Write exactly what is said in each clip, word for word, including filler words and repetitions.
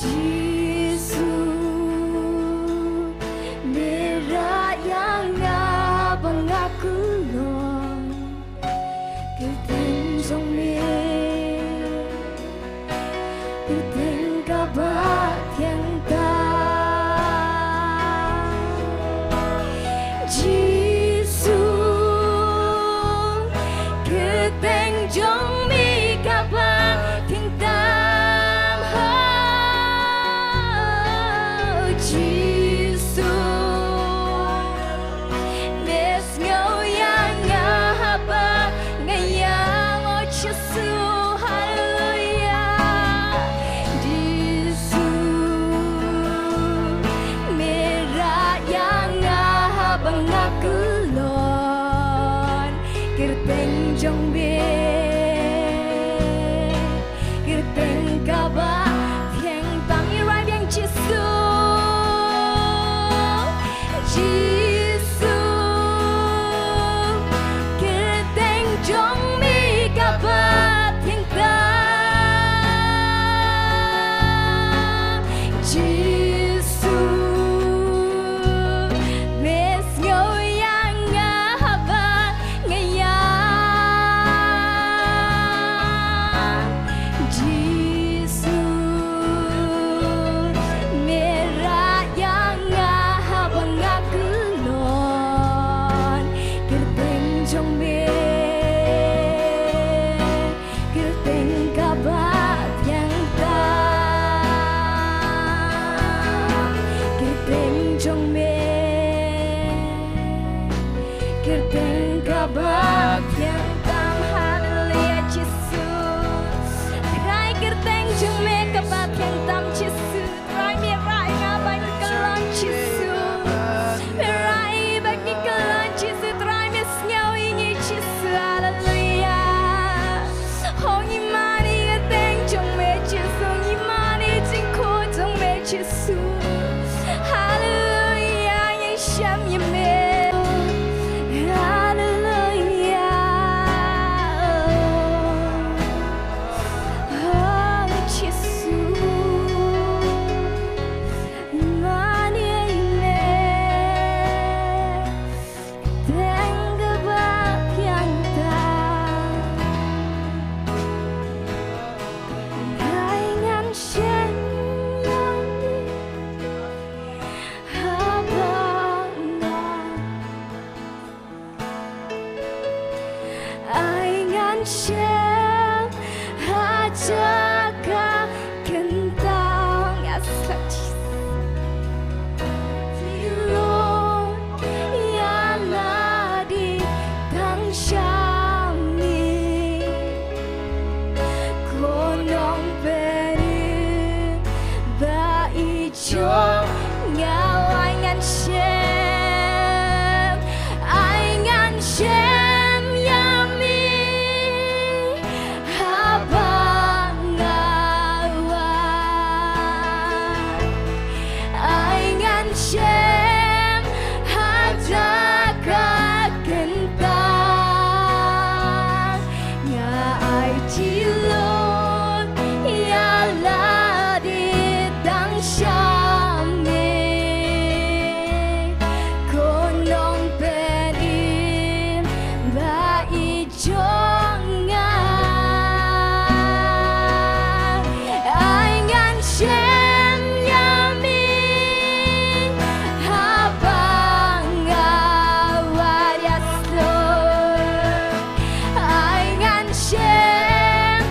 Jisu, me rah ïa nga ba nga khlong. Kyrteng jong me, kyrteng kaba thiang tam. Jisu, kyrteng jong me kaba thiang tam. Oh, Jisu, me sngew ïa nga haba nga ïam, oh Jisu, haleluya. Jisu, me rah ïa nga haba nga khlong. Kyrteng jong me, kyrteng kaba thiang tam. Ngi rai biang Jisu. Jisu, kyrteng jong me kaba thiang tam. Jisu, me sngew ïa nga haba nga ïam. Jisu, me rah ïa nga haba nga khlong. Kyrteng jong me, kyrteng kaba thiang tam. Kyrteng jong me, kyrteng kaba thiang tam. Haleluya, Jisu. Trai, kyrteng jong me kaba thiang tam, Jisu. Trai, me rah ïa nga ba ngi khlong, Jisu. Me rah ïa ngi ba ngi khlong, Jisu. Trai, me sngew ïa ngi, Jisu. Haleluya. Ho ngi mane ïa kyrteng jong me, Jisu. Ngi mane jingkhot jong me, Jisu. Haleluya, ngi shem ïa me. Haleluya. Oh, Jisu. Mane ïa me. Kyrteng kaba thiang tam. Ai ngan shem ïa me haba nga, ai ngan shem ha jaka kyntang. Yes, Lord Jesus. Lord, ïa lade tang sha me. Ko Nongpynim ba i jong nga. Ai ngan shem, ai ngan shem ïa me haba nga wan. Ai ngan shem ha jaka kyntang. Nga aiti Lord ïa lade tang sha me. Ko Nongpynim ba i jong nga. Ai ngan shem ïa me haba nga wan, yes Lord. Ai ngan shem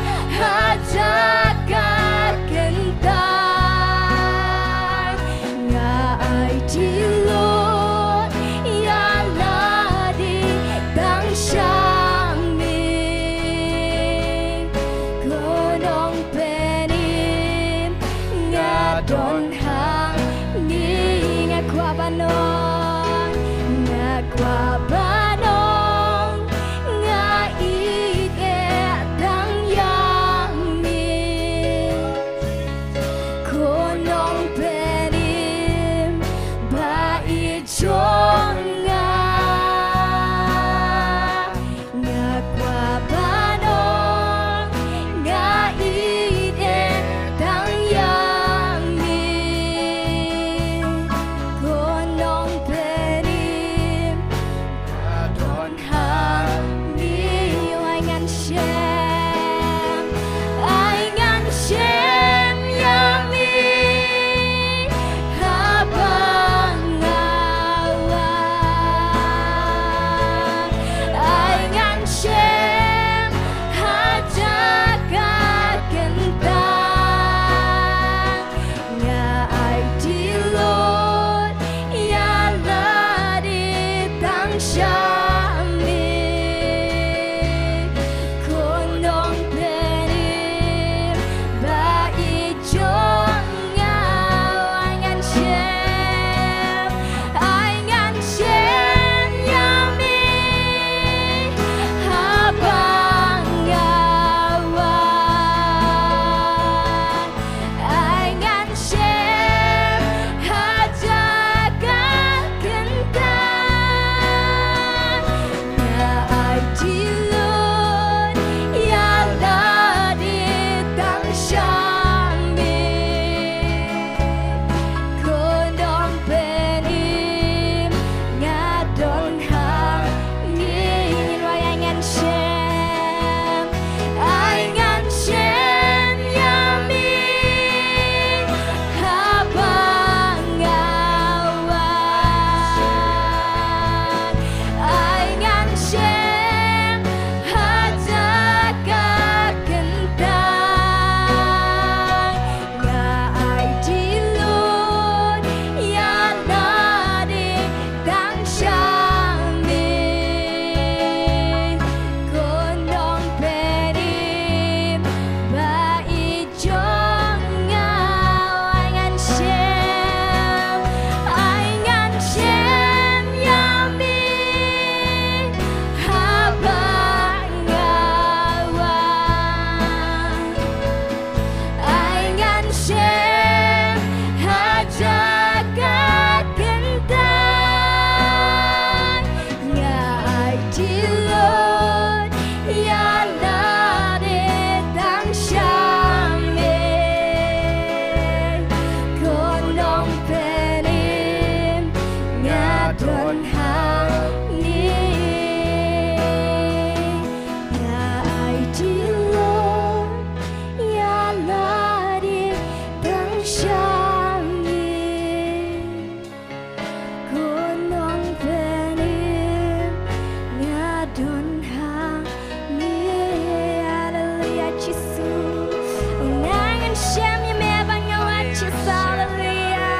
Shem ïa me ba nga wad Jisu, haleluya.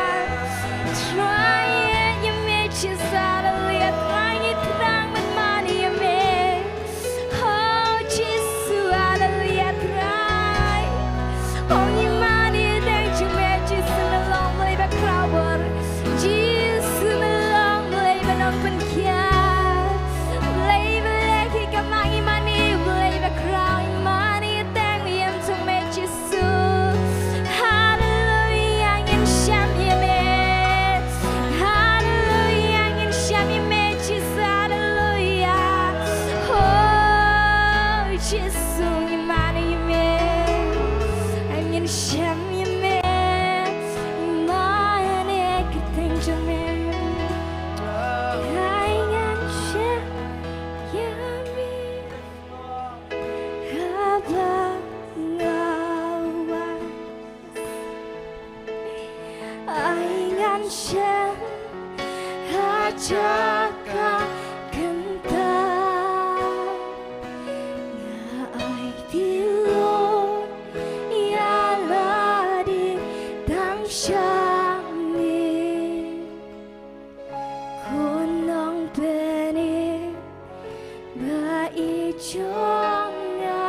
Trai ïa me Jisu, haleluya. Trai ngi thrang ban mane ïa me. Oh Jisu, haleluya, Trai. Oh ngi mane ïa dang jong me Jisu, me long Blei bakhraw bor. Jisu me long Blei ba nongpynkhiah. Blei ba leh ki kam, ngi mane Blei bakhraw, ngi mane ïa dang ïa me jong me Jisu. Haleluya, ngin shem ïa me. Haleluya, ngin shem ïa me Jisu. Haleluya. Oh Jisu, ngi mane ïa me. Ngin shem ïa me. Mane ïa ka kyrteng jong me. Ai ngan shem ïa me. Haba nga wan, ai ngan shem ha jaka kynta. Nga aiti Lord ïa lade tang sha me. Ko Nongpynim ba i jong nga.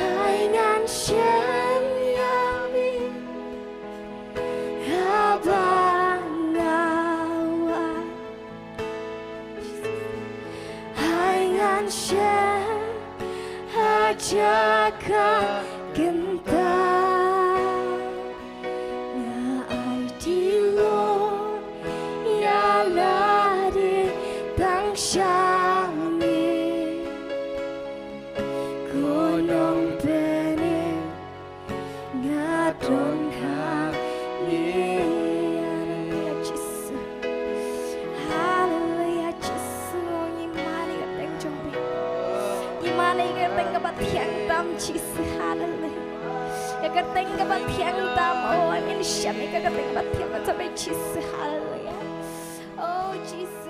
Ai ngan shem ïa me haba nga wan. Ai ngan shem ha jaka kynta. Nga aiti Lord ïa lade tang sha me. Ko Nongpynim nga don hangne. Haleluya Jisu. Haleluya Jisu. Ngi mane ïa ka kyrteng jong me. Ngi mane ïa ka kyrteng kaba thiang tam Jisu. Haleluya. Ïa ka kyrteng kaba thiang tam, oh, ngin shem ïa ka kyrteng kaba thiang tam Jisu. Haleluya. Oh Jisu.